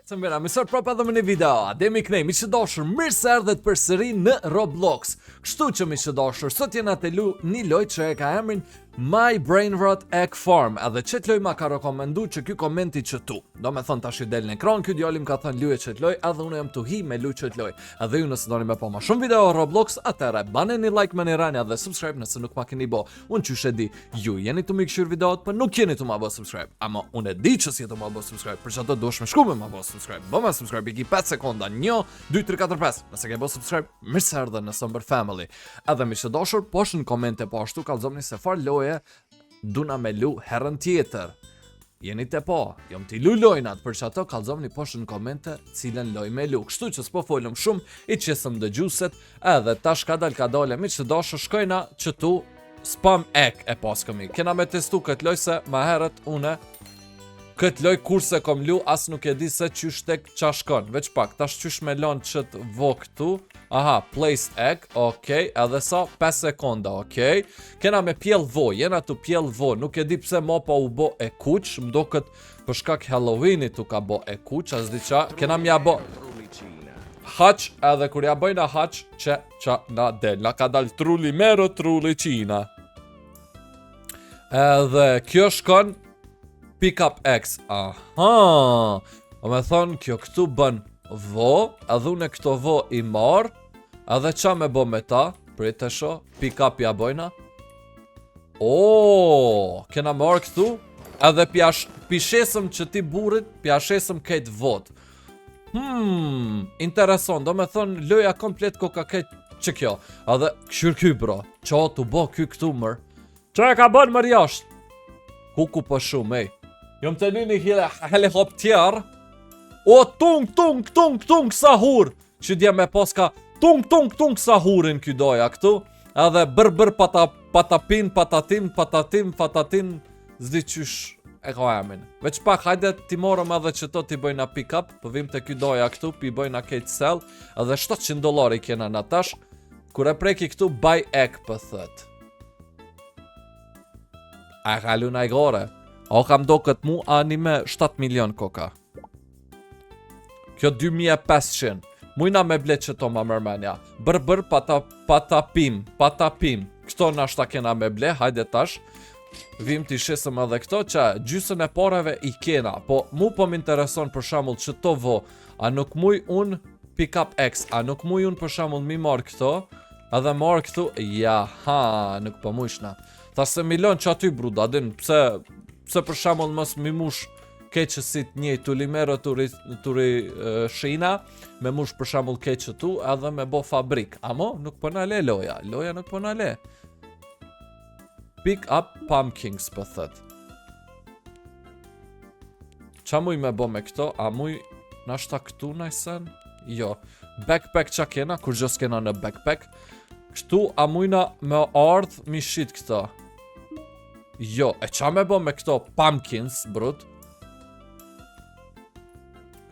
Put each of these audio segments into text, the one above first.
Së mbera, mi sot prapë edhe më një video, Ademi kënej, miq të dashur, mirë se erdhët përsëri në Roblox. Kështu që miq të dashur, sot jena të lu një loj që e ka emrin My Brainrot Egg Farm. Edhe qëtë loj ma ka rekomendu që ky komenti që tu. Do me thënë tash i del në ekran, ky djali më ka thënë luje qëtë loj, edhe unë jam të hi me lu qëtë loj. Edhe ju nëse doni me pa ma shumë video Roblox, atëherë bane një like me një rani edhe subscribe nëse nuk ma keni bo. Unë qysh e di, ju jeni të më këshyr videot, për nuk jeni të ma bo subscribe. Ama unë e di që si të ma bo subscribe, për që ato duhesh me shku me ma bo subscribe. Bo ma subscribe, i ki 5 sekonda, 1, 2, 3, 4, 5. Nëse ke bo subscribe, mirë se erdhe në Sëmbër Family. Edhe miq të dashur, poshtë në komente po ashtu kallzomni se far loje duna me lu herën tjetër. Jeni të po, jom t'i lu lojnat, për që ato kallzomni poshtë në komente cilën loj me lu. Kështu që s'po folëm shumë, i qesëm dëgjuset, edhe tash ka dal ka dale, miq të dashur, shkojna që tu spam egg e pas këmi. Kena me testu këtë loj se ma herët une këtë loj kur se kom lu, as nuk e di se qysh tek qa shkon. Veç pak, tash qysh me lon qët vo këtu. Aha, place egg, okej, edhe sa 5 sekonda, okej. Kena me pjell vo, jena tu pjell vo, nuk e di pse mo pa u bo e kuq, më do këtë për shkak Halloweenit tu ka bo e kuq, as di qa, kena mja bo hatch, edhe kur ja bëjna hatch, që qa na del, na ka dal trulli mero, trulli qina. Edhe kjo shkon pick up eggs, aha, o me thonë, kjo këtu bën vo, edhe unë këto vo i marr, edhe qa me bo me ta, prit të sho, pick up ja bojna. O, kena marrë këtu, edhe pjash, pishesëm që ti burrit, pjashesëm këtë vot. Interesant, do me thonë, loja komplet ko ka këtë që kjo. Edhe, këshyr ky bro, qa tu bo ky këtu mër? Qa e ka bën mër jashtë? Kuku po shumë, ej. Jom të një një hele, helikopter. O, tung, tung, tung, tung, sahur. Që dje me pas ka tung, tung, tung, sahurin ky doja këtu. Edhe bër, bër, pata, patapin, patatin, patatin, patatin, zdi qysh e ka emrin. Veç pak, hajde ti morëm edhe që to ti bëjna pick up, po vim të ky doja këtu, pi bëjna kejt sell, edhe 700 dollar i kena na tash. Kur e preki këtu, buy egg për thët. A e ka lu naj gore? A o kam do këtë mu, a një me 7 milion koka. Kjo 2500. Mujna me ble që to ma mërmenja. Bër bër pata, patapim, patapim. Këto nashta kena me ble, hajde tash. Vim t'i shesëm edhe këto që gjysën e pareve i kena. Po mu po më intereson për shembull që to vo. A nuk muj unë pick up eggs, a nuk muj unë për shembull mi marr këto? Edhe marr këtu, ja ha, nuk po mujshna. Tha se milon që aty bruda, din, pse, pse për shembull mos mi mush keq si të njëjtë tulimero turi, turi e, shina, me mush për shembull keq që tu, edhe me bo fabrik. Amo, nuk po na le loja, loja nuk po na le. Pick up pumpkins, po thët. Qa muj me bo me këto? A muj nashta këtu najsen? Jo. Backpack qa kena? Kur gjë s'kena në backpack. Këtu a mujna me ardh mi shit këto? Jo, e qa me bo me këto pumpkins, brut?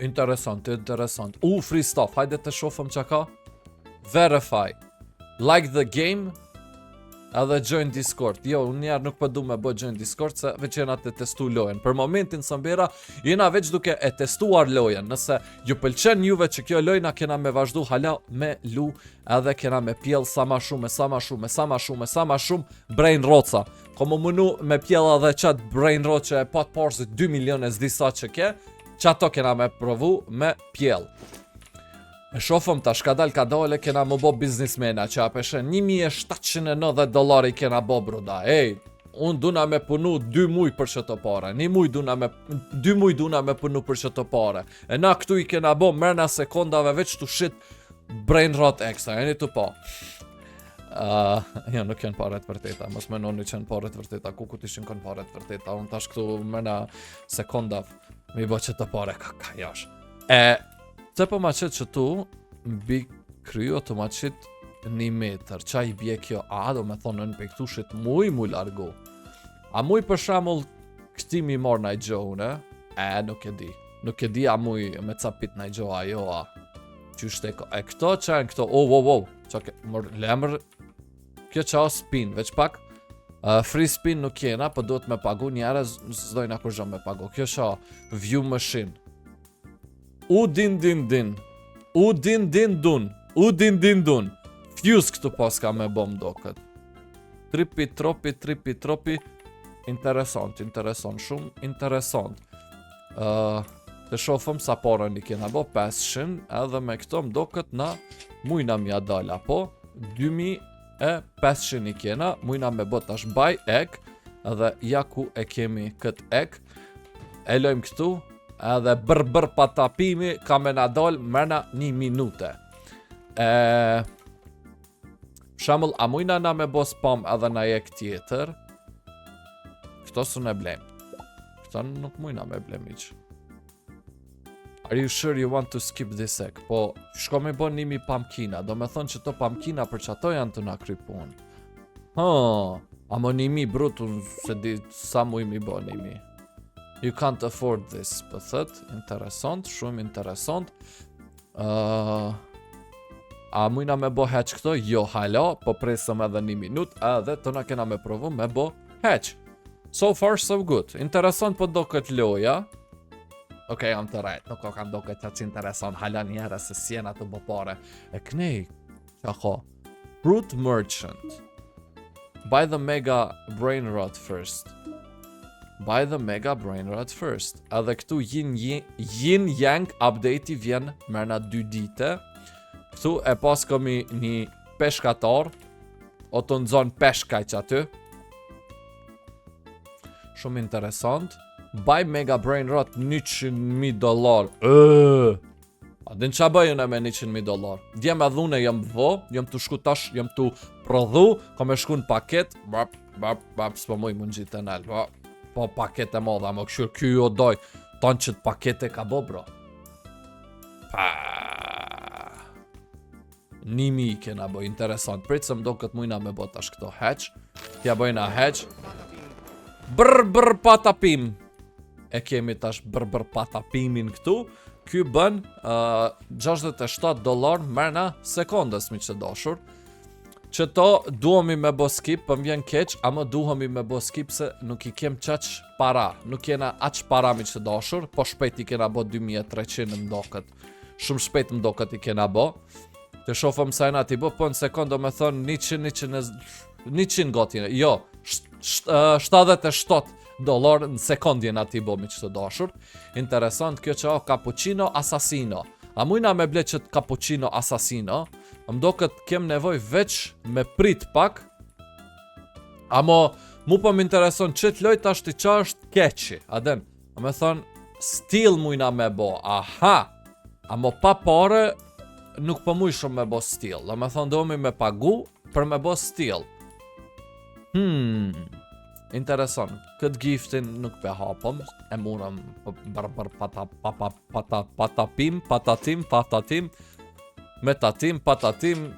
Interesant, interesant. U, free stuff, hajde të shofëm qa ka. Verify. Like the game, edhe join Discord. Jo, unë njerë nuk po du me bë join Discord se veç jena të testu lojën. Për momentin sëmbera, jena veç duke e testuar lojën. Nëse ju pëlqen juve që kjo lojë na kena me vazhdu hala me lu edhe kena me pjell sa ma shumë, sa ma shumë, sa ma shumë, sa ma shumë brain rotsa. Ko më mënu me pjell edhe qatë brain rot që e pat parë se 2 milion e s'di sa që ke, qato kena me provu me pjell. E shofëm tash ka dal ka dale kena më bo biznismena që apeshe 1790 dollar i kena bo bruda. Ej, unë duna me punu 2 muj për që të pare, një muj duna me, 2 muj duna me punu për që të pare. E na këtu i kena bo mërna sekondave veç të shit brain rot extra, jeni të po. Uh, jo, nuk janë pare të vërteta, mos menoni që janë pare të vërteta, ku ku t'ishin kanë pare të vërteta, unë tash këtu mërna sekonda mi bo që të pare, ka, ka jash. E, Të po ma qëtë që tu, mbi kryo të ma qëtë një metër, qa i bje kjo, a do me thonë në pëktushit muj mu largu. A muj për shembull këti mi marrë naj gjo une? E, nuk e di. Nuk e di a muj me ca pit naj gjo, a jo, a. Qysh te ko- E këto që janë këto, oh, oh, oh, qa ke, mër, lemër, kjo qa o spin, veç pak, uh, free spin nuk jena, po duhet me pagu njerëz, s'dojna kur me pagu. Kjo qa, view machine. U din din din. U din din dun. U din din dun. Fuse këtu paska me bo m'doket. Tripi tropi, tripi tropi. Interesant, interesant, shumë interesant. Të shofëm sa pare një kena bo, 500, edhe me këto m'doket na mujna mja dala, po 2500 i kena, mujna me bo tash buy egg, edhe ja ku e kemi këtë egg, e lojmë këtu, edhe bër bër patapimi ka me na dal mrena një minute. E, për shembull, a mujna na me bo spam edhe na egg tjetër? Këto s'un e blem. Këto nuk mujna me blem iq. Are you sure you want to skip this egg? Po, shko me bo nimi pumpkina. Do me thonë që to pumpkina për që ato janë të na kry punë. Ha, amo nimi brut, unë se di sa muj mi bo nimi. You can't afford this, po thët, interesant, shumë interesant. A mujna me bo hatch këto? Jo, hala, po presëm edhe një minut, edhe të na kena me provu me bo hatch. So far so good. Interesant po do këtë loja. Okej, jam të rejt, nuk o kam do këtë që interesant, hala njerë se s'jena të bo pare. E knej, qa ka? Fruit Merchant. Buy the mega brain rot first. Buy the mega brain rot first. Edhe këtu yin yang update i vjen mërna 2 dite. Këtu e pas këmi një peshkatar, o të nxon peshkaj që aty. Shumë interesant. Buy mega brain rot 100.000 dollar. Ëë. A din qa bëj unë me 100.000 dollar? Djem edhe une jam vo, jam të shku tash, jam të prodhu, kam e shku në paket, bap, bap, bap, s'po muj më ngjitë e nalë, po, po paket e madha, më këshyrë, ky o doj, tonë që të pakete ka bo, bro. Pa. 1000 kena bo, interesant. Prit se më do këtë mujna me bo tash këto hatch. T'ja bojna hatch. Brr, brr, patapim. E kemi tash brr, brr, patapimin këtu. Ky bën 67 dollar mërna sekondës, mi që dashur. Që to duhemi me bo skip, për më vjen keq, ama duhemi me bo skip se nuk i kem qaq para. Nuk jena aq para mi që dashur, po shpejt i kena bo 2300 në mdokët. Shumë shpejt më dokët i kena bo. Të shofëm sa jena ti bo, po në sekund do me thonë 100, 100, 100 gati, jo, 77 dollar në sekund jena ti bo mi që të dashur. Interesant kjo që o cappuccino assassino. A mujna me ble që të cappuccino assassino? Më do këtë kem nevoj veç me prit pak. Amo, mu po më intereson që të loj tash ti qa është keqi. A den, a me thonë, steal mujna me bo, aha. Amo pa pare, nuk po muj shumë me bo steal. Do me thonë, do mi me pagu për me bo steal. Interesant. Këtë giftin nuk pe hapëm. E murëm bër bër pata papa pata patapim patatim patatim metatim patatim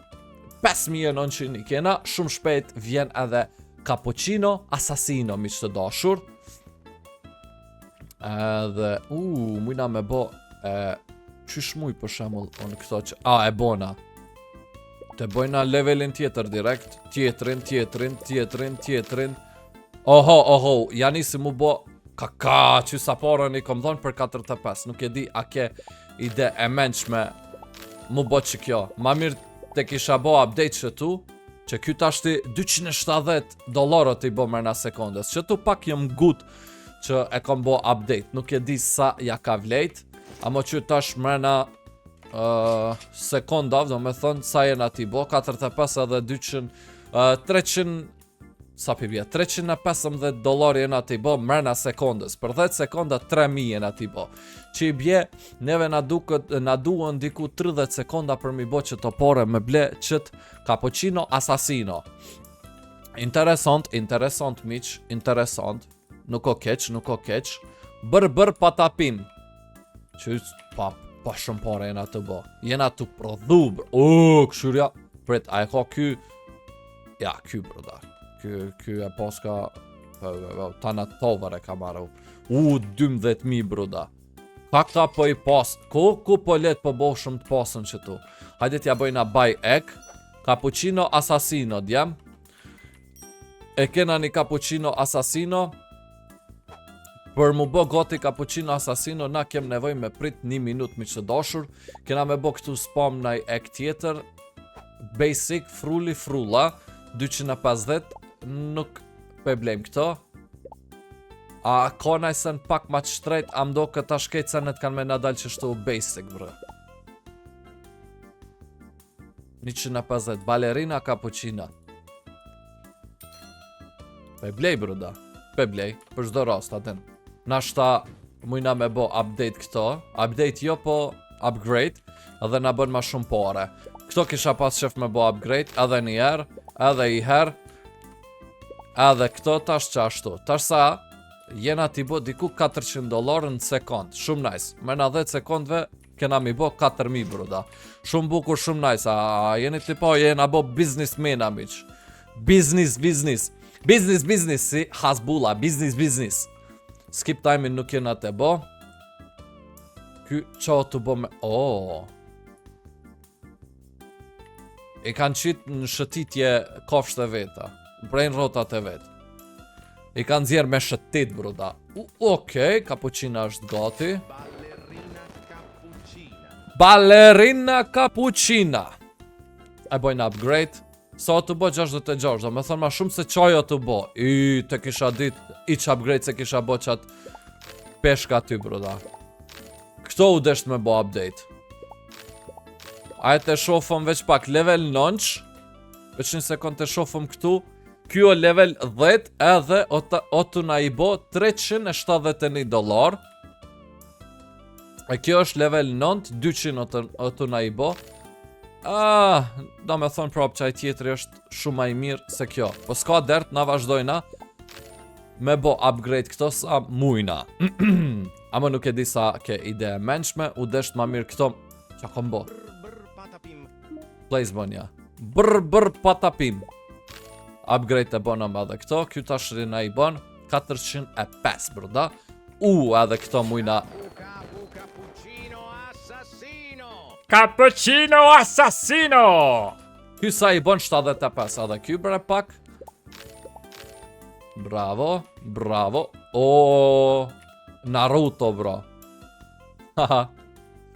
5900 i kena. Shumë shpejt vjen edhe cappuccino assassino miq të dashur. Edhe mujna me bo e qysh muj për shembull unë këto që a e bona. Të bojna levelin tjetër direkt, tjetrin, tjetrin, tjetrin, tjetrin. Oho, oho, ja nisi mu bo ka ka, që sa parën i kom thonë për 45, nuk e di a ke ide e mençme mu bo që kjo. Ma mirë të kisha bo update që tu, që ky tashti 270 dollarët i bo mërna sekundës, që tu pak jam gut që e kom bo update, nuk e di sa ja ka vlejt, amo që tash mërna sekondav, do me thënë sa jena ti bo, 45 edhe 200, 300, sa pi bje, 315 dollar jena ti bo mrena sekondës, për 10 sekonda 3000 jena ti bo, që i bje, neve na duket, na duhen diku 30 sekonda për mi bo që të pore me ble qët cappuccino assassino. Interesant, interesant miq, interesant, nuk o keq, nuk o keq, bër bër patapim, që pa, pa shumë pare jena të bo, jena të prodhu, bro. O, këshyrja, prit, a e ka ky, ja, ky, bro, ky, ky e paska, po, po, po, ta në tovar e ka marrë, u, 12.000, bruda. Ka këta po i pas, ku po let po bo shumë të pasën që tu. Hajde t'ja bëjna buy egg, cappuccino assassino, djem. E kena një cappuccino assassino. Për mu bo gati cappuccino assassino, na kem nevoj me prit një minut miq të dashur. Kena me bo këtu spam naj egg tjetër. Basic, frulli, frulla, 250, nuk pe blejmë këto. A ka naj sen pak ma të shtrejt, a mdo këta shkejt senet kanë me na dalë qështu basic, bro. 150, ballerina cappuccina. Pe blej, bruda. Pe blej, për çdo rast, atë. Nashta mujna me bo update këto. Update jo, po upgrade. Edhe na bën ma shumë pare. Këto kisha pas qef me bo upgrade, edhe një herë, edhe i herë. Edhe këto tash që ashtu. Tash sa jena t'i bo diku 400 dolar në sekund. Shumë nice. Mrena 10 sekundve Kena mi bo 4000 bruda. Shumë bukur, shumë nice. A jeni ti po, jena bo businessmena miq. Business, business. Business, business, si Hasbulla, business, business. Skip time nuk jena të bo. Ky qa të bo me... Oh. E kanë qitë në shëtitje kafshët e veta. Brejnë rrotat e vetë. I kanë nxjerr me shëtit, bruda. Okej, okay, kapuçina është gati. Ballerina cappuccina. E bojnë upgrade. Sa të bo 66, do me thonë ma shumë se qajo të bo. I, të kisha dit, i që upgrade se kisha bo qatë peshka ty, bruda. Këto u desht me bo update. A e të shofëm veç pak level 9 Veç një sekund të shofëm këtu Ky o level 10 edhe o, të, o të na i bo 371 dolar E kjo është level 9, 200 o të, o të na i bo Ah, do me thonë prapë që ai tjetri është shumë ma i mirë se kjo Po s'ka dert, na vazhdojna Me bo upgrade këto sa mujna Ama nuk e di sa ke ide e menshme U desht ma mirë këto Qa kom bo? Place bënja Brr brr patapim Upgrade e bënëm edhe këto Kjo tash na i bën 405 bruda U edhe këto mujna Cappuccino assassino! Ky sa i bën 75 edhe ky bre pak Bravo, bravo O Naruto bro Haha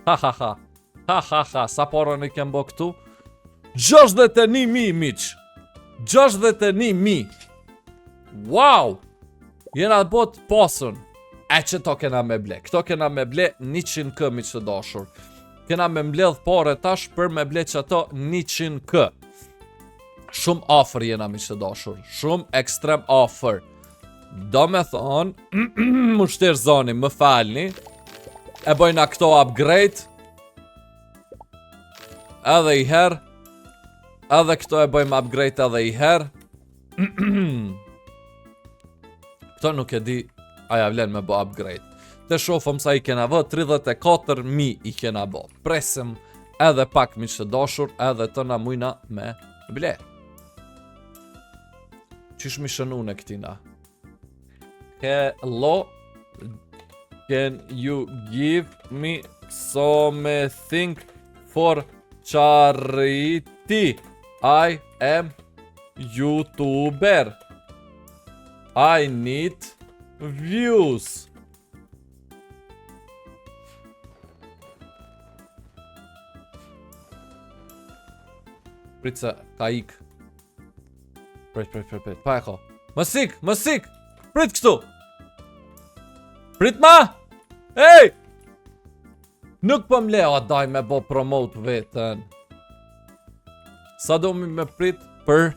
Ha ha ha Ha ha ha, sa pare ne kem bo këtu? 61.000 miq 61.000 Wow Jena bo të pasun E që to kena me ble Këto kena me ble 100k miq të dashur Kena me mbledh pare tash për me ble që ato 100k Shumë afër jena miq të dashur Shumë ekstrem afër Do me thonë Më shtirë zoni, më falni E bojna këto upgrade Edhe i herë Edhe këto e bojmë upgrade edhe i herë Këto nuk e di A ja vlen me bo upgrade Të shofëm sa i kena vë 34.000 i kena bo Presim edhe pak miq të dashur Edhe të na mujna me ble Qysh mi shënu në këtina? Hello Can you give me something for charity? I am YouTuber I need views Prit se ka ik Prit, prit, prit, prit, pa e ka Më sik, më sik Prit kështu Prit ma Ej Nuk po më le o daj me bo promote veten Sa do mi me prit për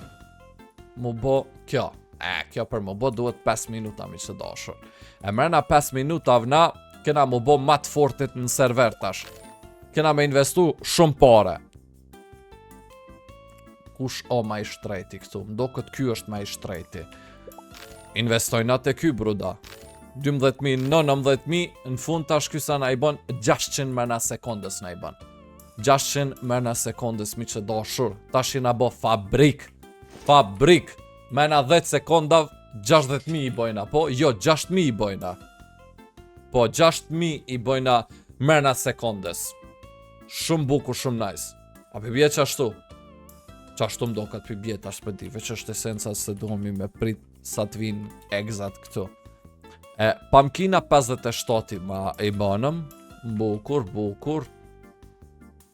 mu bo kjo E, kjo për mu bo duhet 5 minuta miq të dashur E mrena 5 minuta vna Kena mu bo ma të fortit në server tash Kena me investu shumë pare Kush o ma i shtrejti këtu? Më doket ky është ma i shtrejti. Investojna te ky, bruda. 12.000, 19.000, në fund tash ky sa na i bën 600 mrena sekondës na i bën. 600 mrena sekondës miq të dashur. Tash jena bo fabrik. Fabrik. Mrena 10 sekonda 60.000 i bojna, po? Jo, 6.000 i bojna. Po, 6.000 i bojna mrena sekondës. Shumë bukur, shumë nice. A pi bje qashtu? Qashtu më doket pi bje tash për di, veç është esenca se duhemi me prit sa të vinë eggsat këtu. E, pumpkina 57 ma i banëm, bukur, bukur,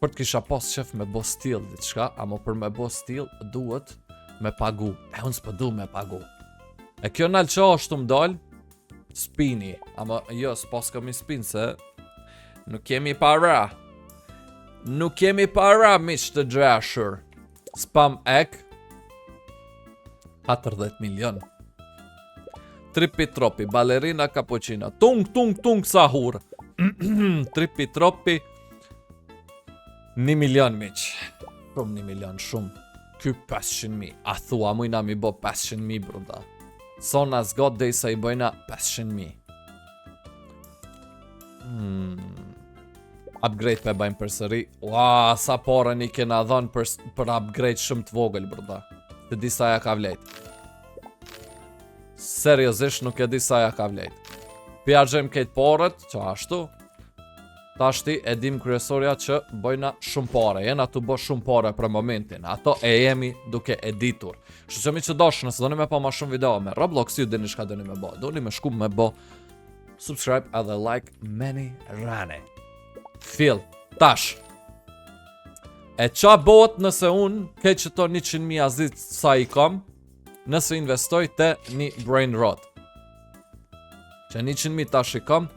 për të kisha pas qef me bo steal diçka, amo për me bo steal duhet me pagu. E unë s'po du me pagu. E kjo nalë që është të mdal, spini, ama jo, s'pas kam i spin se nuk kemi para. Nuk kemi para, miq të dashur. Spam egg 40 milion. Trippi tropi, ballerina cappuccina. Tung tung tung sahur. Trippi tropi 1 milion miq. Shumë 1 milion, shumë. Ky 500.000. A thua mujna mi bo 500.000 bruda. Sona zgot dhe sa i bojna 500.000. Upgrade pe bëjmë përsëri. Ua, sa pare një kena dhonë për, për upgrade shumë të vogël, bruda. Të di sa ja ka vlejt. Seriozisht nuk e di sa ja ka vlejt. Pjargjojmë këtë paret, që ashtu. Tashti e dim kryesorja që bojna shumë pare, jena të bo shumë pare për momentin, ato e jemi duke e ditur. Kështu që mi që dosh, nëse doni me pa ma shumë video me Roblox, ju dini shka doni me bo. Doni me shku me bo subscribe edhe like many rane. Fill, tash. E qa bëhet nëse unë, ke që to 100.000 azit sa i kam, nëse investoj te një brain rot. Që 100.000 tash i kam,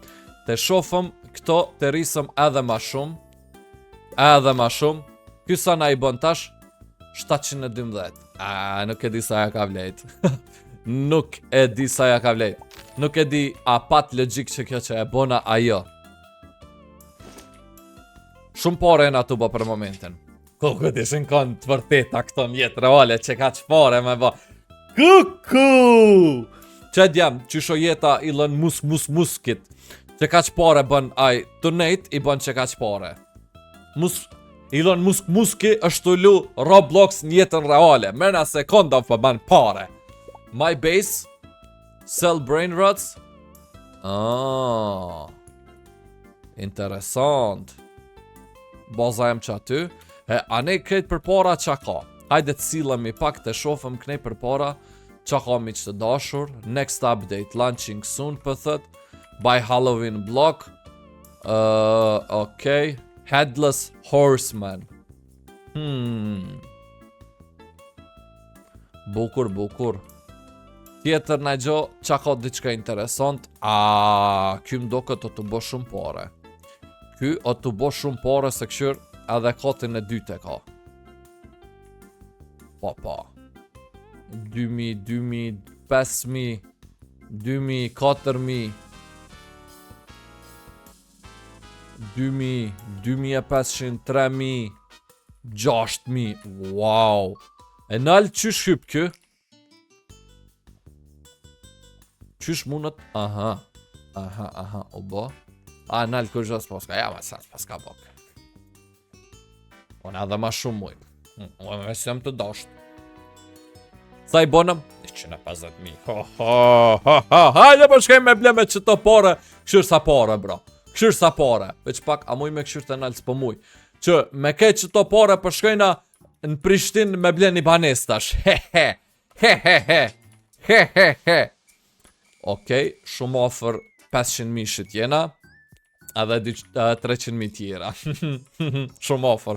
të shofëm këto të rrisëm edhe ma shumë, edhe ma shumë. Ky sa na i bën tash? 712. A, nuk e di sa ja ka vlejt. Nuk e di sa ja ka vlejt. Nuk e di a pat logjik që kjo që e bona ajo. Shumë pare e në atu bë për momentin. Kuku të ishin konë të vërteta këto në jetë reale që ka që pare me bë. Kuku! Që djem, që sho jeta i lën mus mus muskit. Që ka që pare bën aj, të nejt i bën që ka që pare. Mus, Elon Musk Muski është të lu Roblox në jetën reale. Mërna sekonda po bën pare. My base, sell brain rots. Ah. Interesant. Baza jem që aty. E, a ne krejt për para qa ka? Hajde të sillemi pak të shofëm knej për para qa ka miq të dashur. Next update, launching soon, për thët. By Halloween block. Okay. Headless Horseman. Bukur, bukur. Tjetër në gjo, qa ka diçka interesant? A, ky më do këtë të bo shumë pare. Ky o të bo shumë pare se këshyr edhe katin e dytë e ka. Po, po. 2000, 2000, 5000, 2000, 4000, 2000, 2500, 3000, 6000, wow. E nalë qysh hyp kë? Qysh mundet? Aha, aha, aha, u bo. A, nalë kërë gjë s'paska, ja, ma sa s'paska bo. Unë edhe ma shumë muj. Unë me jam të dosht. Sa i bonëm? 150.000. Ho, ho, ho, ho. Hajde po shkojmë me ble me qëto pare. Këshyr sa pare, bro. Këshyr sa pare. Veç pak, a muj me këshyr të nalë s'po muj. Që me ke qëto pare po shkojna në Prishtinë me ble një banesë tash. He, he. He, he, he. He, he, he. Okej, shumë afër 500 mishit jena. Edhe 300.000 tjera. Shumë afër.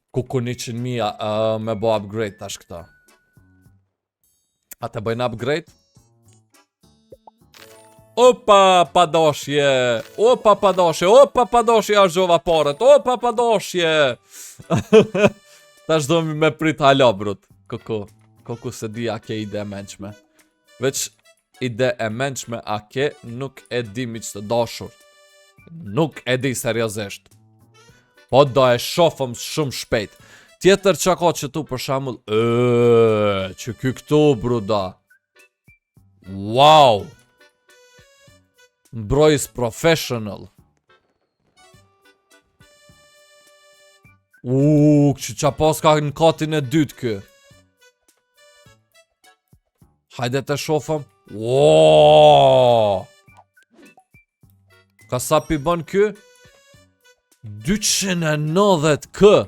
Kuku 100.000 me bo upgrade tash këta. A të bëjnë upgrade? Opa, padoshje! Opa, padoshje! Opa, padoshje, harxhova paret! Opa, padoshje! Tash do me prit hala, brut. Kuku, kuku se di a ke ide e mençme. Veç ide e mençme a ke, nuk e di miq të dashur. Nuk e di seriozisht. Po do e shofëm shumë shpejt. Tjetër që ka që tu për shembull, e, që ky këtu bruda. Wow. Mbrojës professional. Uuu, që qa pas ka në katin e dytë kë. Hajde të shofëm. Wow! Ka sa pi bën ky? 290 k.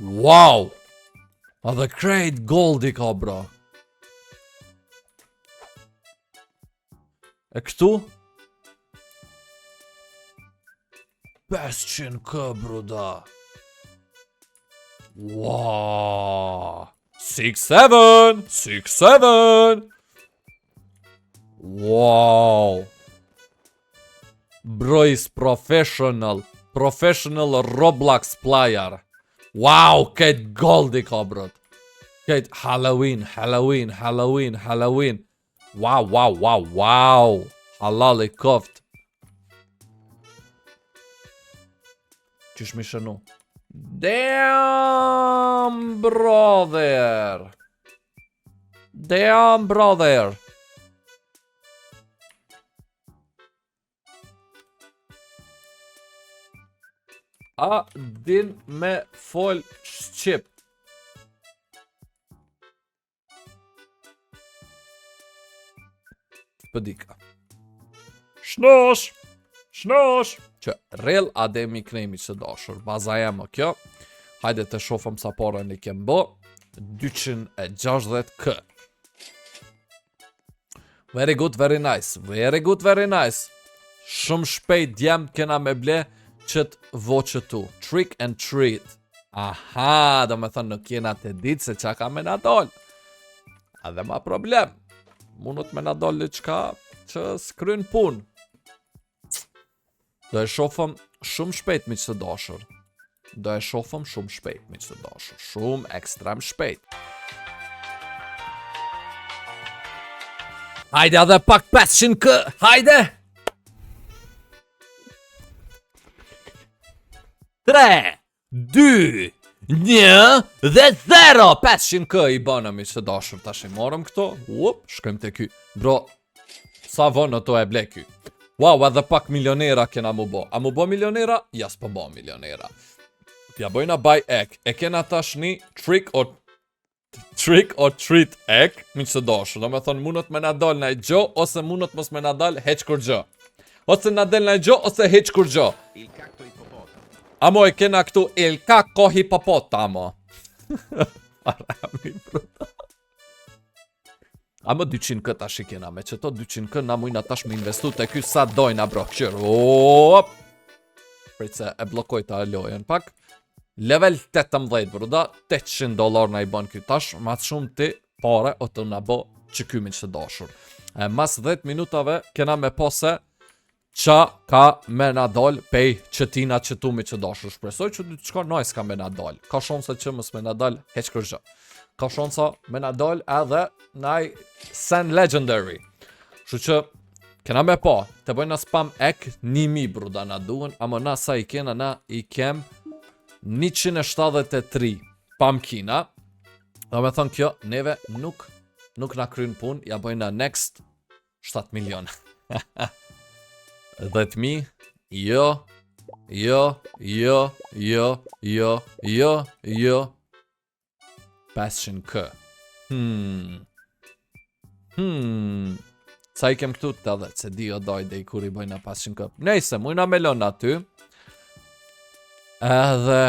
Wow! A dhe krejt gold i ka bro. E këtu? 500k bruda. Wow. 6 7 6 7 Wow. Bro is professional. Professional Roblox player. Wow, këtë gold i ka bro. Këtë Halloween, Halloween, Halloween, Halloween. Wow, wow, wow, wow. Halal i koft. Qysh mi shënu? Damn, brother. Damn, brother. A din me fol shqip? Pëdika. Shnosh! Shnosh! Që rel Ademi Kremi të dashur. Baza jam o kjo. Hajde të shofëm sa pare ne kem bo. 260k. Very good, very nice. Very good, very nice. Shumë shpejt djem kena me ble qët voqë tu. Trick and treat. Aha, do me thënë nuk jena të ditë se qa ka me na dol. A dhe ma problem. Mundet me na dol diçka që s'kryn pun. Do e shofëm shumë shpejt miq të dashur. Do e shofëm shumë shpejt miq të dashur. Shumë ekstrem shpejt. Hajde edhe pak 500k, hajde! 3, 2, 1 dhe 0! 500k i bënë miq të dashur, tash i morëm këto, up, shkojmë te ky. Bro, sa vonë to e ble ky. Wow, edhe pak milionera kena mu bo. A mu bo milionera? Ja, s'po bo milionera. T'ja bojna buy egg. E kena tash një trick or trick or treat egg, miq të dashur. Do me thonë mundet me na dal naj gjo, ose mundet mos me na dal heq kur gjo. Ose na del naj gjo, ose heq kur gjo. Il cacto ippopotamo. Amo e kena këtu El Caco Hipopotamo. Parami, bruta. Amo 200k tash i kena, me qëto 200k na mujna tash me investu te ky sa dojna bro, kqyr. Op. Prit se e bllokoj ta lojën pak. Level 18 bruda, 800 dollar na i bën ky tash, ma të shumë ti pare o të na bo që ky miq të dashur. E mas 10 minutave kena me pose qa ka me na dal pej qëtina qëtu miq të dashur. Shpresoj që diçka nice ka me na dal. Ka shansa që mos me na dal heq kërgjë. Ka shansa me na dal edhe naj sen legendary. Kështu që kena me pa, të bëjna spam egg 1000 bruda na duhen, ama na sa i kena na i kem 173 pumpkina. Do me thonë kjo, neve nuk, nuk na kryn pun, ja bëjna next 7 milion. 10.000, jo, jo, jo, jo, jo, jo, jo, 500k. Hmm. Hmm. Sa i kem këtu të edhe, se di o doj dhe i kur i bëjna 500k. Nejse, mujna me lon aty. Edhe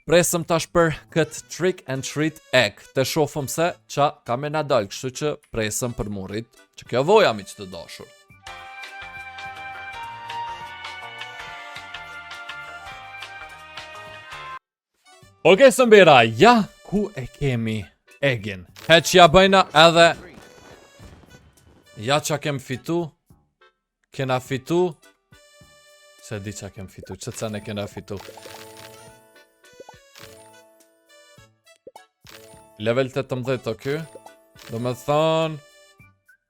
presëm tash për këtë trick and treat egg. Të shofëm se qa ka me na dal, kështu që presëm për murit që kjo voja miq të dashur. Okej, sëmbera, ja ku e kemi eggin. Heq ja bëjna edhe Ja qa kem fitu Kena fitu Se di qa kem fitu, që të ne kena fitu Level 18 të ky Do me thonë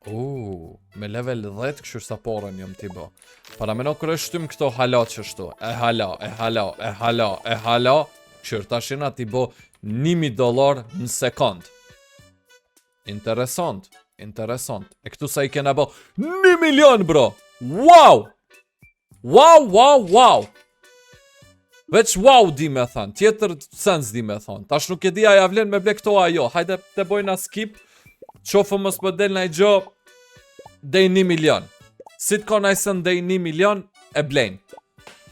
Uuu, me level 10 këshur sa porën jam t'i bo. Para meno kër e shtym këto hala qështu. E hala, e hala, e hala, e hala. Këshur tash jena t'i bo 1000 dollar në sekond. Interesant, interesant. E këtu sa i kena bo 1 milion bro. Wow! Wow, wow, wow! Veç wow di me thënë, tjetër sens di me thënë. Tash nuk e di a ja vlen me ble këto a jo. Hajde të bojna skip. Qofë mos më del naj gjo dej 1 milion. Si të ka naj sen dej 1 milion, e blejmë.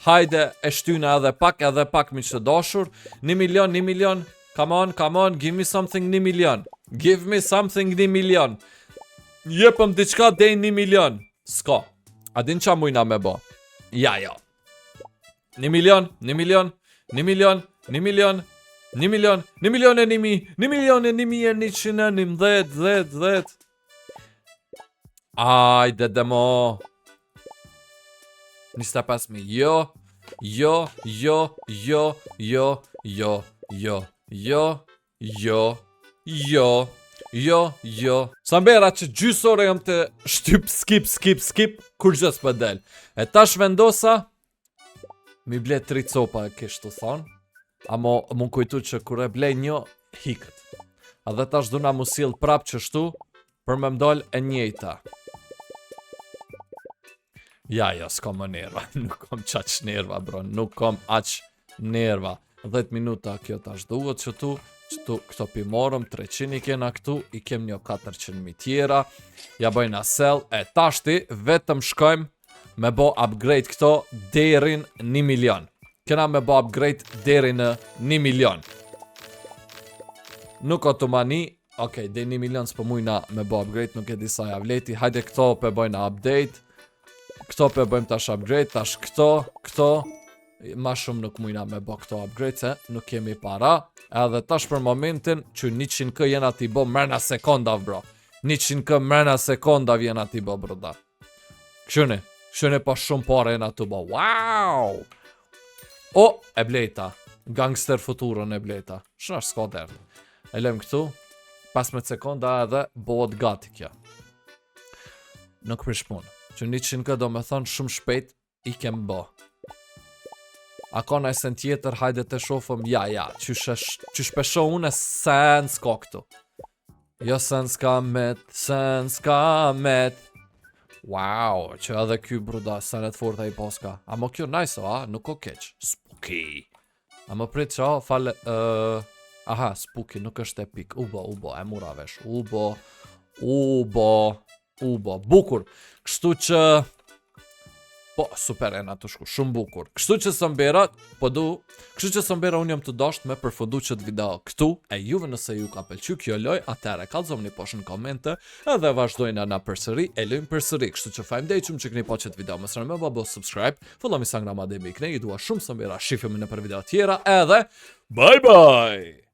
Hajde e shtyna edhe pak, edhe pak miq të dashur. 1 milion, 1 milion. Come on, come on, give me something 1 milion. Give me something 1 milion. Jepëm diçka dej 1 milion. S'ka. A din qa mujna me bo? Ja, jo. 1 milion, 1 milion, 1 milion, 1 milion, 1 milion, 1 milion e 1000, 1 milion e 1111, 10, 10. Ajde, demo. 25.000, jo, jo, jo, jo, jo, jo, jo, jo, jo, jo, jo, jo. Sa mbera që gjysore jam të shtyp, skip, skip, skip, kur gjë s'po del. E tash vendosa, mi ble tri copa e kish të thonë, amo më kujtu që kur e blej një, hikët. A dhe tash duna mu sill prap qështu, për me mdal e njejta. Ja, jo, s'kom më nerva, nuk kom qaq nerva, bro, nuk kom aq nerva. 10 minuta kjo tash duhet që tu, që tu këto pi morëm, 300 i kena këtu, i kem një 400 mi tjera, ja bëjna sell, e tashti vetëm shkojmë me bo upgrade këto derin 1 milion. Kena me bo upgrade deri në 1 milion. Nuk o të mani, okej, deri 1 milion s'po mujna me bo upgrade, nuk e di sa ja vleti. Hajde këto pe bëjna update. Këto pe bëjmë tash upgrade, tash këto, këto, ma shumë nuk mujna me bo këto upgrade se nuk kemi para. Edhe tash për momentin që 100K jena t'i bo mrena sekonda, bro. 100K mrena sekonda jena t'i bo, bro, da. Këshune, këshune pa shumë pare jena të bo. Wow! O, e blejta. Gangster futurën e blejta. Shna s'ka dert. E lëm këtu, 15 sekonda edhe bëhet gati kjo. Nuk prish punë. Që 100K do me thonë shumë shpejt i kem bo. A ka në sen tjetër, hajde të shofëm, ja, ja, qysh pesho unë e sen s'ka këtu. Jo sen s'ka met, sen s'ka met. Wow, që edhe ky bruda senet forta i paska. Amo kjo nice, a? Nuk o keq. Spooky. Amo prit qa, fale, aha, spooky, nuk është epic. U bo, u bo, e mura vesh. U bo, u bo, u bo. Bukur. Kështu që. Po, super e na të shku, shumë bukur. Kështu që sëmbera, po du, kështu që sëmbera unë jam të dasht me përfundu qëtë video këtu, e juve nëse ju ka pëlqy kjo loj, atëherë kallzomni poshtë në komente, edhe vazhdojna na përsëri, e lojmë përsëri. Kështu që faleminderit shumë që keni pa qëtë video, mos harroni me bë subscribe, follow Instagram ademi këne, ju dua shumë sëmbera, shifemi në për video tjera, edhe bye bye!